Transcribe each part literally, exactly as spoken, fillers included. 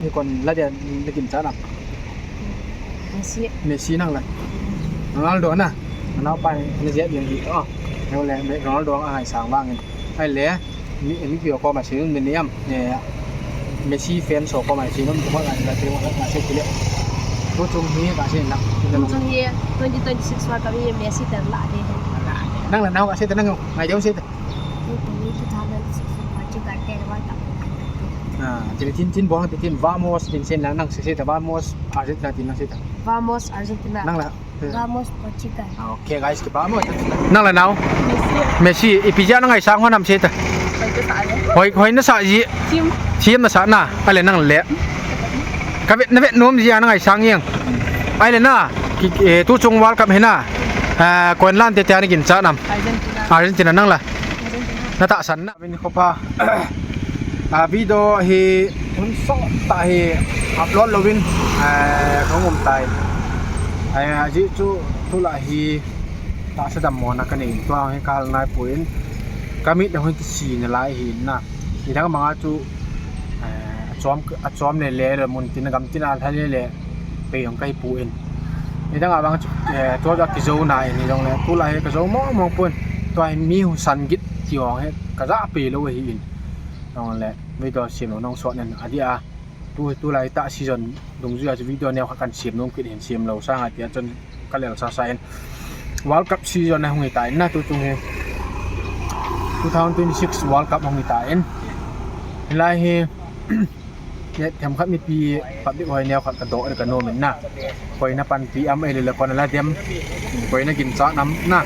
Ni kon la dia ni kin cha na. Messi. Messi nang la. Ronaldo na. Nao pa ni je bien di. Oh. Neo le Ronaldo ang ai sang bang. Ai le. Ni ni pio ko ma sin ni niam. Messi fan so ko ma sin ni ko ma la ti ma se ti le. Ko chung hi ka sin na. Ko chung hi twenty twenty-six World Cup hi Messi tan la de. Nang la nao ka se ta nang ngai deu se ta. Two thousand six Portugal ten World Cup. Ah, tin tin tin bong tin tin vamos tin sen nang nang se se ta vamos Argentina tin nang se ta. Vamos Argentina. Nang la. Vamos Portugal. Ah, okay guys, ke vamos. Nang la nao. Messi. Messi, ipi ja nang ai sang ho nam se ta. Hoi na sa ji. Team. Team na sa na. Ale nang le. Ka vet na vet nom ji nang ai sang yang. Ale na. Tu chung World Cup he na. Ah, Koinlan te te ani kin cha nam. Argentina. Argentina nang la. Argentina. Na ta san na. Min ko pa. A video hi hun so ta hi upload lovin. Ah, kong um tai. Ai, aji chu tu la hi ta sa dam mo na ka nei. Tua hi kal nai puin. Ka mit da hun ki si na lai hi na. Ni dang manga chu, eh, a chom, a chom le le le mun tin gam tin a tha le le pe yong kai pu in. Ni dang a bang chu, eh, to ja ki zo na in ni dong le tu la he ka zo mo mo pun. To ai mi hu san git ti ong he ka za pe lo he in. Dong le video sim lo nong so nen a dia. Tu, tu lai ta season dungjuia chu video neo kha kan siam nom kit hin siam lo sang a tia chun ka lel sa sa in. World Cup season a hung hi ta in na tu chung hi. Two thousand twenty-six World Cup hung hi ta in. Hilai hi, ye them khat mipi public hoi neo khat ka do ka nom in na. Koi na panpi am ei le le kon la dem. Koi na kin cha nam na.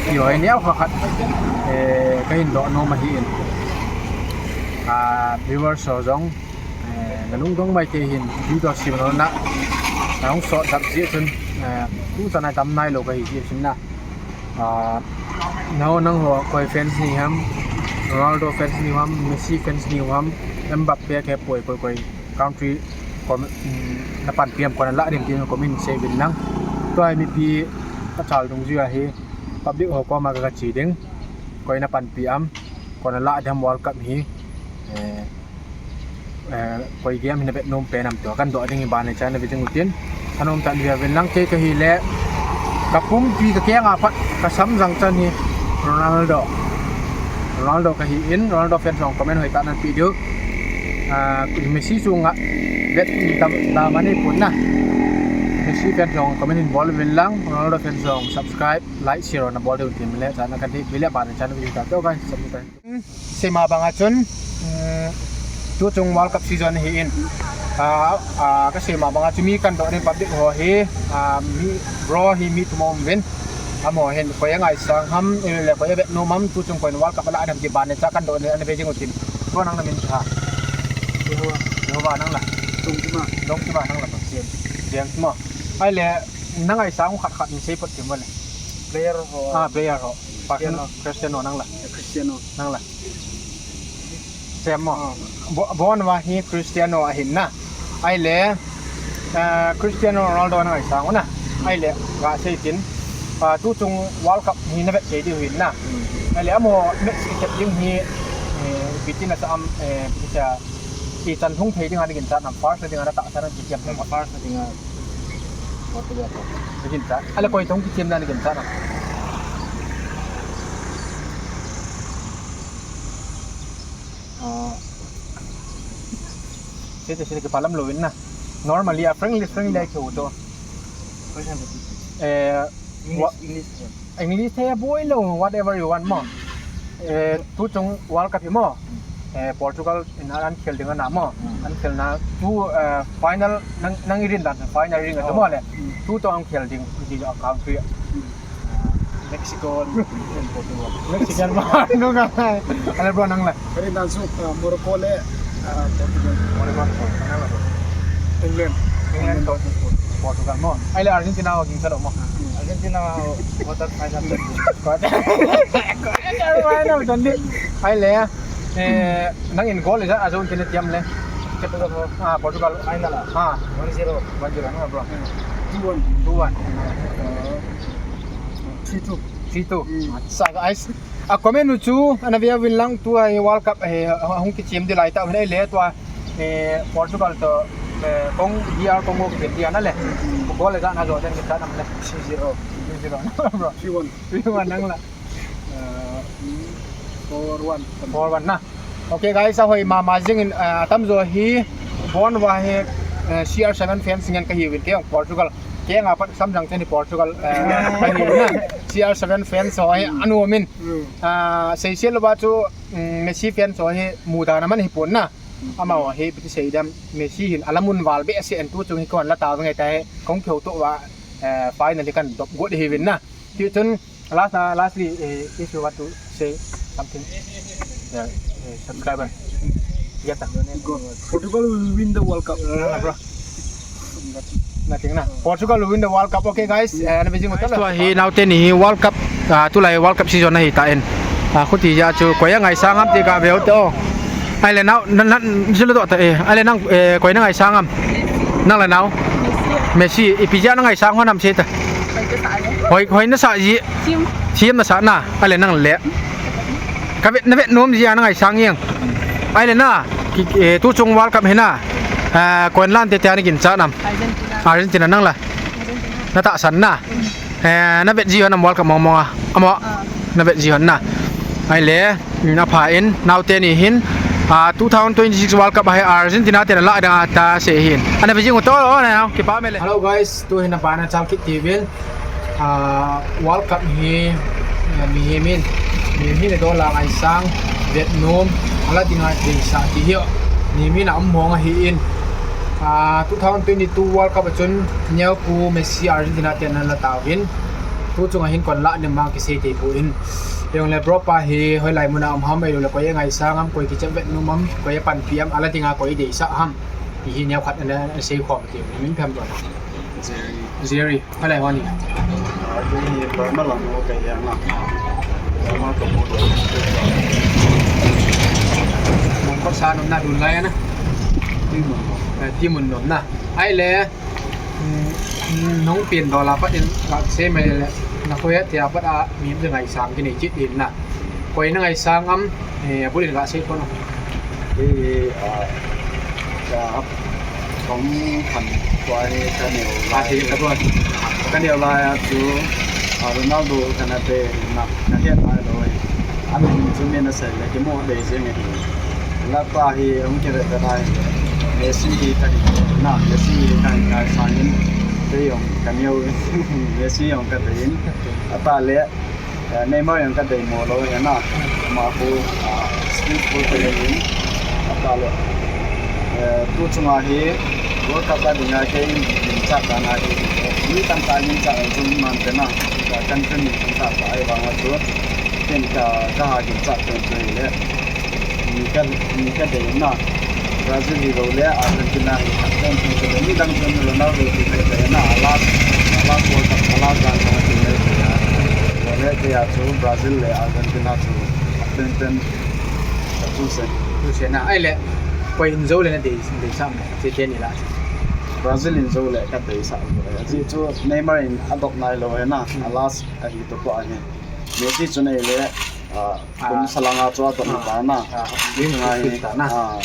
Ti hoi neo khat khat. Eh, ka hin do nom a hi in. Ah, viewers ho jong. Eh, na lungdong mai te hin video sim lo na. Na hung sot dap ji chun, eh, tu chan a tam nai lo ka hi ji chun na. Ah, nao nang ho koi fans ni ham, Ronaldo fans ni ham, Messi fans ni ham, Mbappe ke poi koi koi country kom, mm, na panpi am kon la rim ti comment sei vin lang. To ai mipi ka chal dungjuia hi public ho koma ka chi ding. Koi na panpi am, kon la dem World Cup hi. Eh, eh, koi game hi na vet nom pen am ti ho kan do ding hi ban le chan na ve ding u tin. Thanom tah in ve vin lang kei ka hi le. Ka pumpi ka keng a pat ka sam jang chan hi Ronaldo. Ronaldo ka hi in, Ronaldo fans jong comment hoi tah nan pe diu. Ah, Messi chu nga vet tam ta mani pun na. Messi fans jong comment hin bol vin lang, Ronaldo fans jong subscribe, like, share na bol diu tin le chan na kan hi ve le ban le chan na ve ding ta to kan sum ta. Seima banga chun, mm, tu chung World Cup season hi in, ah, ah, ka seima banga chu mi kan do ding public ho hi, ah, mi bro hi mi thum um vin. Amo hin koi a ngai sang ham, eh, le koi a vet nom ham, tu chung koi World Cup a la dem ti ban le cha kan do ding ana ve jing u tin. Bro nang na min tha. Jehovah. Jehovah nang la. Dong Tima. Dong Tima nang la Pathen. Jeng Tima. Ai le, na ngai sang khat khat in sei phot tim le. Player ho. Ah, player ho. Cristiano. Cristiano nang la. Cristiano. Nang la. Sem mo. Ah. Bo-, bon wa hi Cristiano a hin na. Ai le, eh, Cristiano Ronaldo na ngai sang na. Ai le, ga sei tin. Ah, tu chung World Cup hi na vet sei diu hin na. Hmm. Ai le, amo match i tep ding hi, eh, bitin a sa am, eh, bitin sa i chan thung thei ding a na kin sa nam first ding a na ta sa na ki tiam. First ding a. Portugal. Ka gin cha. Ala koi tong ki chem na ni gin cha na. Ah. Sete sete ke palam lo in na. Normally a friendly friendly ai ke uto. Eh, English, English. English the boy lo, whatever you want mo. Eh, tu chung World Cup hi mo. Eh, Portugal in an khel ding ana mo. An khel na tu, eh, final nang, nang i rin dan final ring a tu mo le. Tu to an khel ding di a country. Mexico and Portugal. Mexican mo. Nung a. Ale bro nang le. Ka rin dan su, eh, Morocco le, eh, Portugal. Morocco, Portugal. England. England, Portugal mo. Ai le Argentina ho ging sa lo mo. Argentina ho quarter final. Quarter final chan di. Ai le, eh, nang in goal le sa a zone tin tiam le. Portugal ho. Ah, Portugal. Final a. Ah. One zero. One zero, no, bro. Two one. Two one. Three two. Three two. Sa guys. A comment u chu, ana ve uvin lang tua hi World Cup hi, a hung kichem di lai tah u hin ai le tua, Eh, Portugal to, eh, kong D R Congo kipen dia na le. Goal le ga na jo den kita nam le. Three zero. Three zero. Bro. Three one. Three one nang la. Uh, four one. Four one na. Okay guys, ahoi mama jing in, uh, atam jo hi bon va he, uh, C R seven fans ngen kahi uvin ke Portugal. Ke nga pat samjang cheni Portugal, uh, kahi uvin na. C R seven fans ho hi anu min. Uh, sei sei lo ba chu, um, Messi fans ho hi muda na man hi pon na. Amaho hi ipi ti sei dem, Messi hin alamun val behseh in tu chung hi kon la ta ngai ta he, kong kyo to va, eh, finally kan dop got hi vin na. Ti chun last, ah, lastly, eh, if you want to say something, yeah, eh, subscriber. Get that. Portugal will win the World Cup. Ah, bro. Nothing na. Portugal will win the World Cup. Okay, guys. Eh, ana vejing uta. Tua hi naote ni hi World Cup, ah, tulai World Cup season ahi ta in. Ah, khuti ja chu koi angaisang am ti ka veu to. Ai le nao, na, na, jilo to ta, eh. Ai le nang, eh, koi nangaisang am. Nang le nao. Messi. Ipi ja nangaisang ho nam se ta. Hoi, hoi nasa ji. Team. Team nasa na. Ai le nang le. Ka vet, na vet nom ji a nangaisang jeng. Ai le na, ki, eh, tu chung World Cup hi na. Ah, koi lan te te ana ginchat nam. Argentina. Argentina nang la. Argentina. Na tahsan na. Eh, na vet ji ho nam World Cup mong mong a. Amo. Ah. Na vet ji ho na. Ai le, na pha in, naote ni hin. Ah, two thousand twenty-six World Cup hi Argentina te na la dang a ta se hin. Ana vejing uto lo na, kipa me le. Hello guys, tu hin na pa na chal kit ti vin. Ah, World Cup hi, ah, mihem in, mihem in dol a ngaisang, vet nom, ala dinga deisah ti hi, mihem in a um hong ahi in. Ah, two thousand twenty-two World Cup a chun, neo pu Messi Argentina te nan la tau hin. Tu chung a hin kon la nem mang kisei te pu in. Jong le bro pa hi, hoilai mun a um ham, ei lo le koi ngaisang am, koi kichem vet nom am, koi panpi am, ala dinga koi deisah ham. Ti hi neo khat ana sei khom ti, min phem bro. Jerry. Jerry. Hoilai ho ni? Ah, kei hi Burma lam ho kei hi na. Burma ka mu. Mun ko sa nom na dun lai na. Ti mun. Eh, ti mun nom na. Ai le. Mm, mm, nong pin dola pat in ka sei mai le. Na ko ya tia pat a mi ngaisang kini chit in na. Koi nangaisang am, eh, abul in ka sei ko no. Kei, ah, ka, kong khan tua hi ka neo lai. Ah, ka tua. Ka neo lai a chu, ah, Ronaldo ka na te na, ka het lai lo hi. Amin chu min a sei le, kimo dei jeng hi. La pa hi, hung kivet ta lai. Messi hi ka hi na, Messi hi ka hi ngaisang in. Kei jong ka neo, Messi jong ka dei in. Ata le, Eh, Neymar jong ka dei mo lo, eh, na. Ama khu, ah, skillful player in. Ata le. Eh, tu chunga hi, World Cup a dinga kei in, in chak dan a hi. Mi tamtah in chak in chun man te na. Ka kan pen in chak ta ai vang a chu. Ken ka, ka ha kin chak pen pen le. Mi ka, mi ka dei na. Brazil hi lo le Argentina hi. Ken pen pen le. Mi dang pen Ronaldo hi ka dei na. A last, a last World Cup, a last dan ka hi le. Lo le kei a chu Brazil le Argentina chu. Pen pen. Ka chu se. Chu se na. Ai le. Koi in zo le na dei, dei sam. Che che ni la. Brazil in zo le ka dei sa. Ji chu Neymar in a dop nai lo he na. A last a hi to ko a hi. Messi chu nei le. Ah, kum salanga chu a dom ta na. Ah, lim ngai ta na. Ah,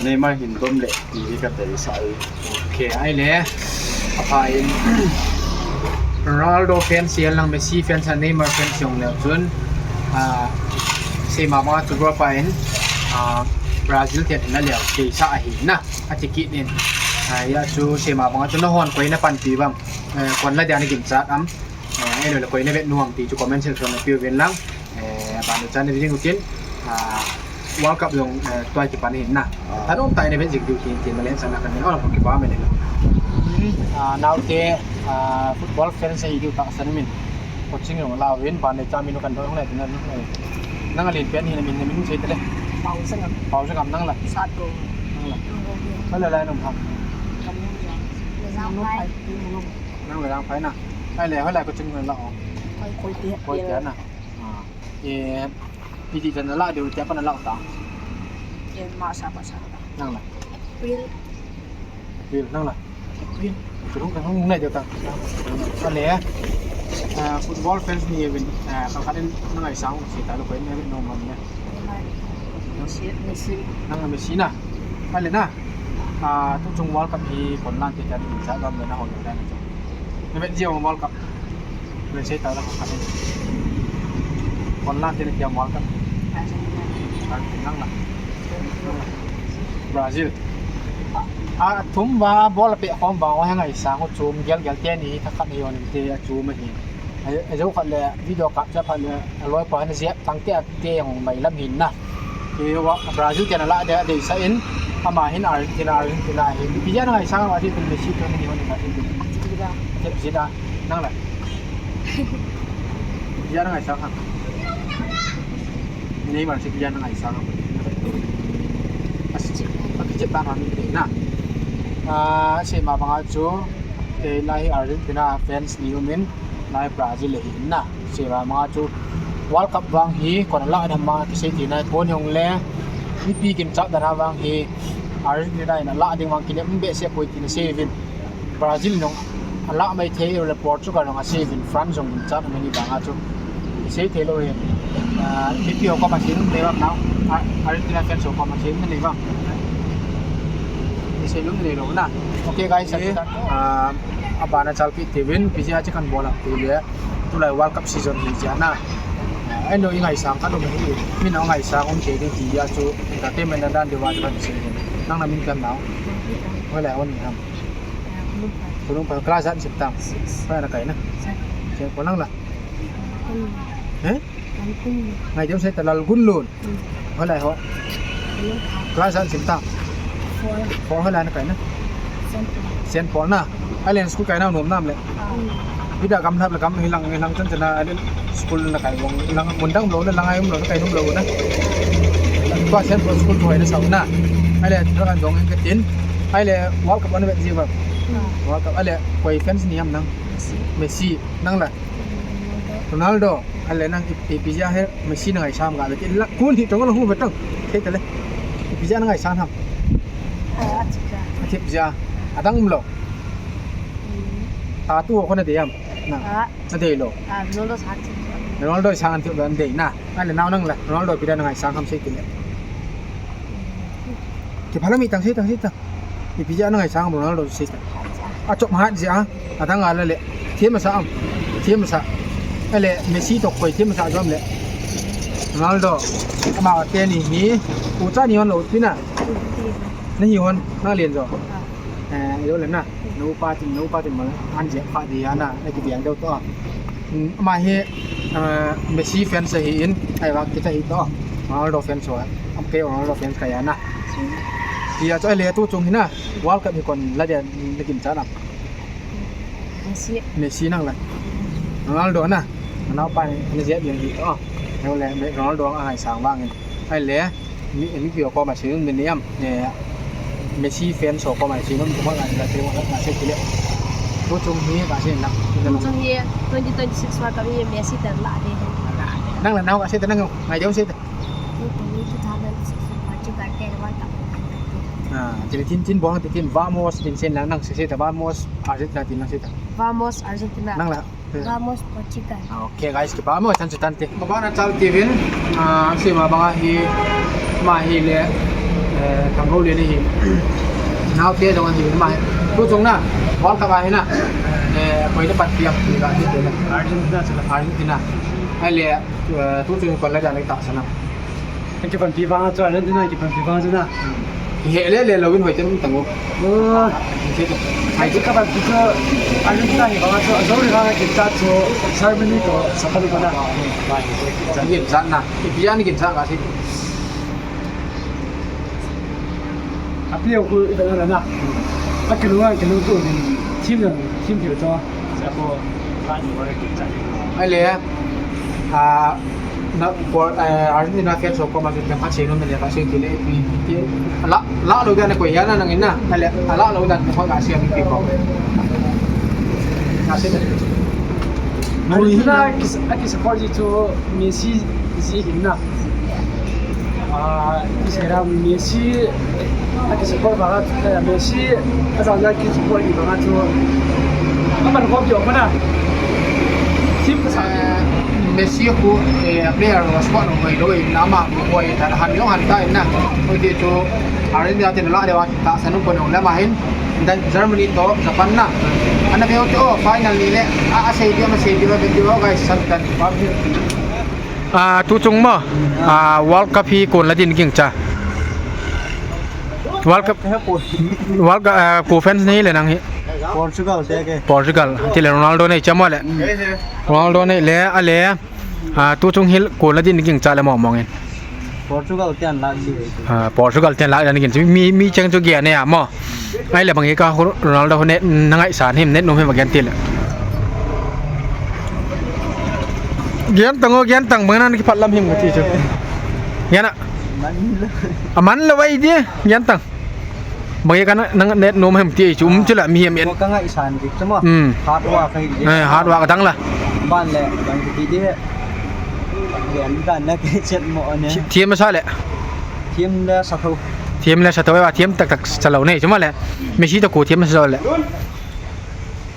Neymar hin dom le ti hi ka dei sa ai. Okay, ai le. Apa in Ronaldo fans hihen lang Messi fans a Neymar fans jong le chun. Ah, sei mama chu group a in, ah, Brazil te na le ke sa ahi na. Ati kit in. Ah, ya chu sei mama chu na hon koi na panpi bam. Eh, kon la dia na ginchat am. Eh, ei lo le koi na vet nom am ti chu comment section a piu vin lang. Eh, ban chan ni jing utin. Ah, World Cup jong, eh, tua kipan hin na. Ah. Thanom tah in na vet jing diu tin, tin na len sana kan ni. Ol kipa me le. Ah, naote, ah, football fans ahi diu tahsan min. Coaching jong la vin, ban le cha min kan do hung le tin na. Nang a len pen hin min, min sei te le. Pau Sangam. Pau Sangam nang la. Sat ko. Nang la. Nang la. Nang la. Nang la. Nang la. Nang la. Nang la. Nang la. Nang la. Hoilai coaching la o. Koi, Koi te. Koi te na. Ah. Eh, iti jan la diu te pa na la ta. Ken ma sa pa sa ta. Nang la. April. April nang la. April. April ka nang nai diu ta. Ale. Ah, football fans ni evin. Ah, ka ka den nang ai sang si ta lo ko ni no ma ni. Messi, Messi. Nang Messi na. Ale na. Ah, tuchung World Cup hi Poland te kan in cha dam le na hon dan chu. Na vet jia World Cup. Ven sei ta la ka. Poland te na kia World Cup. Nang la. Brazil. A thum va bol pe khom va o hang ai sang o chum gel gel te ni tha khat ni on te a chum hi. Ai, ai jo khat le video kap cha phat le a loi pa na jep tang te a te hung mai lam hin na. Ke wa Brazil te na la de de sa in ama hin Argentina, Argentina hin. Pi ja na ngai sang wa ti tu Messi to ni on ka ti tu. Jep jida nang la. Pi ja na ngai sang ha. Neymar chu pi ja na ngai sang ha. Asi chep ta na ni na. Ah, sei ma banga chu, eh, lai Argentina fans ni umin. Nai Brazil le hi na. Sei va ma chu World Cup vang hi kon la dam ma kisei ti nai kon jong le. Mipi kin chak dana vang hi Argentina in la ding vang kinem behseh poi ti na sei vin. Brazil jong a la mai thei le Portugal jong a sei vin, France jong kin chak na ni vang a chu. Sei thei lou hi. Ah, mipi ho koma sei nei vang na. Ah, Argentina fans ho koma sei nei vang. Ni sei lou nei lou na. Okay guys, ah, abana chalpi tivin, P G A chi kan bola ti le. Tulai World Cup season hi jia na. Ai no i ngaisang khat um hi. Min a ngaisang um kei ding ti a chu entertainment na dan deuh a chu kan sei. Nang na min kan nau. Hoilai hon ham. Khonung pha class an sim tam. Hoilai na kai na. Che ko nang la. He? Ngai deuh sei ta Lalgunlun. Hoilai ho. Class an sim tam. Four. Four hoilai na kai na. Saint Paul. Saint Paul na. Ai le school kai na nom nam le. Pi da gam lhap le gam hilang hilang chan chan na ai le school na kai vong lang mun dang lo le lang ai um lo na kai nom lo na. Tua Saint Paul school thoi na sau na. Ai le tu kan dong ka tin. Ai le World Cup an vet ji ba. World Cup ai le koi fans ni ham nang. Messi. Messi nang la. Ronaldo. Ronaldo. Ai le nang i, ipi ja he Messi na ngaisang ga le ti la kun hi tong la hu ve tong. Thei ta le. Ipi ja na ngaisang ham. Ah, a thip ja. A thip ja. Adang um lo. Hmm. Tattoo ko na dei ham. Na. Ah. Na dei lo. Ah, Ronaldo sang thip ja. Ronaldo sang thip ja dei na. Ai le nau nang la. Ronaldo ipi ja na ngaisang ham sei ti le. Kiphala mi tang sei tang sei tang. Ipi ja na ngaisang Ronaldo sei ta. A chop hat ja, a dang a la le. Thiem sa am. Thiem sa. A le Messi to koi thiem sa jom le. Ronaldo. Ama te ni hi. U cha ni hon lo pi na. Na hi hon, na lien jo. Eh, yo le na. No pa tin, no pa tin ma. An je pa di ya na. Na ki diang deu to. Hmm, ama hi, ah, Messi fans ahi in, ahivang kicha hi to. Ronaldo fans ho. Am kei Ronaldo fans ka ya na. Ti a chu ai le tuchung hi na. World Cup hi kon la dia na kin cha na. Messi. Messi nang la. Ronaldo na. Nau pa ni je dia hi to. Nau le Ronaldo a ngai sang vang in. Ai le. Mi, mipi ho koma sei nom ni ham, eh, Messi fans ho koma sei nom, tu ma la, la, la, la, sei kile. Tuchung hi ka sei na. Tuchung hi twenty twenty-six World Cup hi Messi te la de. Nang la nau ka sei ta nang ngai deu sei ta. Two thousand six Portugal te World Cup. Ah, tin, tin, tin, bong, tin, tin, vamos, tin, sei na, nang sei, sei ta, vamos, Argentina, tin, nang sei ta. Vamos, Argentina. Nang la. Vamos Portugal. Ah, okay guys, kipa mo chan chu tan te. Baba na chal tivin, ah, sei ma banga hi, ma hi le, eh, Thangho le ni hi. Nau te dong hi ma hi. Tuchung na, World Cup a hi na. Eh, koi le pat piang, ni ka hi te le. Argentina chu la. Argentina. Ai le, eh, tuchung kon la ja le ta sa na. Kipanpi vang chu, Argentina kipanpi vang chu na. He le le lo in hoi ten tang o. Oh. Ai chu kapanpi chu, Argentina hi vang chu, a zo le vang kicha chu, Germany to, Japan ko na. Ni kin cha na. Ipi ja ni kin cha ka si. Api ko i na na. Api lo ko ko ni. Team na, team pi to. Ai le, ah, na, Por-, eh, Argentina fans ho koma chu themkhat sei nom le ka sei ti le, pi, ti, la, la lo dan koi ya na nang in na, ai le, la lo dan koi ka sei mi pi ko. Ka sei. Argentina ki, ki support ji chu Messi ji hin na. Ah, ki sei ra Messi, a ki support ba, eh, Messi, a jang ja ki support ni ba chu. A man ko pio ko na. Team ka sa. Eh, Messi khu, eh, player ho squad ho hoi lou in, ama khu hoi ta han jong han ta in na. Hoi ti chu Argentina tin la de wa ta sanu ko no la ma hin. Dan Germany to Japan na. Ana veu to final ni le. A, a sei dia ma sei dia ma veu guys, san tan. Ah, tu chung mo. Ah, World Cup hi kon la din ging cha. World Cup. World Cup, ah, ko fans nei le nang hi. Portugal te ke. Portugal. Ti le Ronaldo nei cha mo le. Ronaldo nei le, a le. Ah, tu chung hi kon la din ging cha le mo mong in. Portugal tian la si. Ah, Portugal tian la din ging. Mi, mi cheng chu gia ne a mo. Ai le bang ka Ronaldo ne na ngai san him ne no him again ti le. Gian tang o, gian tang bang nan ki phat lam him ka ti chu. Gian a. A man lo ai di, gian tang. Bang ka na, na net nom hem ti chu um chu la mi hem en. Ka ngai san di chu mo. Hmm. Hard work ka hi di. Eh, hard work dang la. Ban le, ban ki di. Gian dan na ke chet mo ne. Thi-, thiam sa le. Thiam le sa tho. Thiam le sa tho, wa thiam tak tak sa lo ne chu mo le. Messi to ko thiam sa le.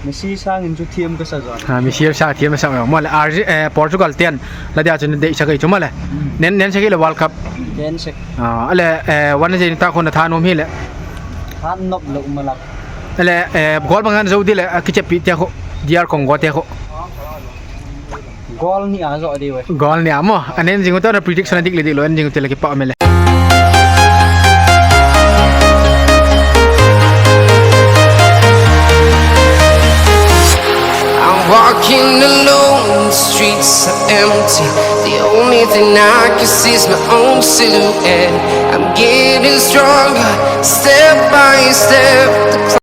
Messi sangin chu thiam ka sa jo. Ha, Messi sang thiam sa jo. Mo le Arge-, eh, Portugal tian. La dia chu ne dei sa kai chu mo le. Hmm. Nen, nen sa kai le World Cup. Nen sa. Ah, ale, eh, wan je ta khun tha nom hi le. Tha nop lo ma la. Ale, eh, goal bang an zo di le, a kichep pi te kho. D R Congo te kho. Goal ni a jo di we. Goal ni a mo. Anen jing to na prediction a dik le dik lo, an jing to le ki pa me le. I'm walking alone, the streets are empty. The only thing I can see is my own silhouette. I'm getting stronger, step by step. The